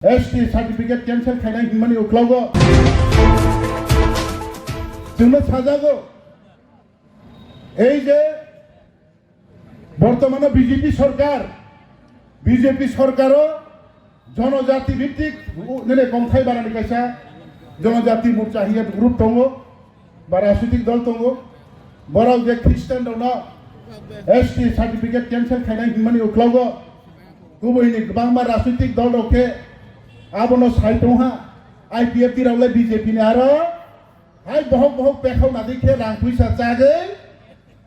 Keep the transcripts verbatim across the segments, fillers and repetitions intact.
S T certificate cancel khainai hinmani uklogo chwngno sajago. Ei je bortomano B J P sorkar, B J P sorkaro jonojati bhittik nene kongthai barani kaisa jonojati morcha hiya group tongo. Ba rajnitik dol tongo, borok je Christian rokno S T certificate cancel khainai hinmani uklogo, kubuini kwbangma rajnitik dol rok khe abono sai tongha, I P F T rok le B J P ni aro hai bohok bohok pekhok nadi khe rang puisa chagwi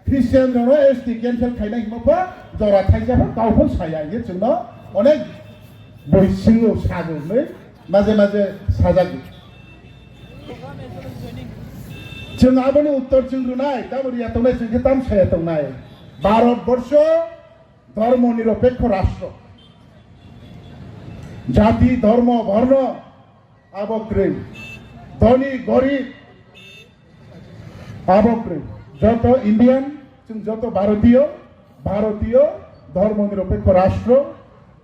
Christian rokno S T cancel khainai himo pho jora thaisa pho kau pho saya hinwi chwngno onek boi singo sago hinwi maje maje sajago. Chwng aboni uttor chwng rwnai, tamo riya tongnai chwng khe tam saya tongnai. Bharat borsho dhormo nirapekho rashtra. Jati, dhormo, borno, abo kwrwi. Dhoni, gorib, abo kwrwi. Joto Indian, chwng joto Bharatiyo, Bharatiyo, dhormo nirapekho rashtra.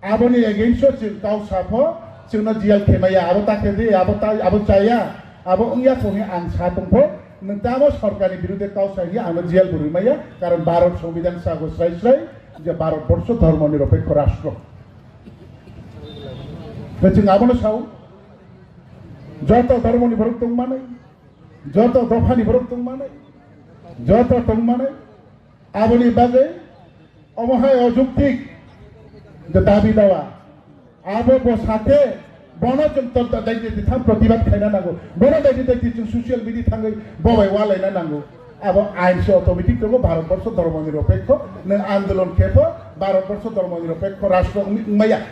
Aboni against o chwng kau sapho, chwngno jail khemaya, abo ta khe di, abo ta, abo chaya, abo wngya thung hinwi ang sa tongpho, nwng tamo sorkarni birude kau sa hinwi angno jail bo rwimaya, karon Bharat Songbidan sago srai srai, je Bharat borsho dhormo nirapekho rashtra. Tei chwng abono sao, joto dhormoni borok tongmani, joto dophani borok tongmani, joto tongmani, aboni bagwi omo hai ojuktik je dabi dawa. Abo bo sakhe bono chwng to daidi daidi tham protibad khaina nango. Bono daidi daidi chwng social media thangwi bobai walaina nango. Abo ain se automatic tongo, Bharat borsho dhormo nirapekho, nwng andolon khepho, Bharat borsho dhormo nirapekho rashtra wngmaya.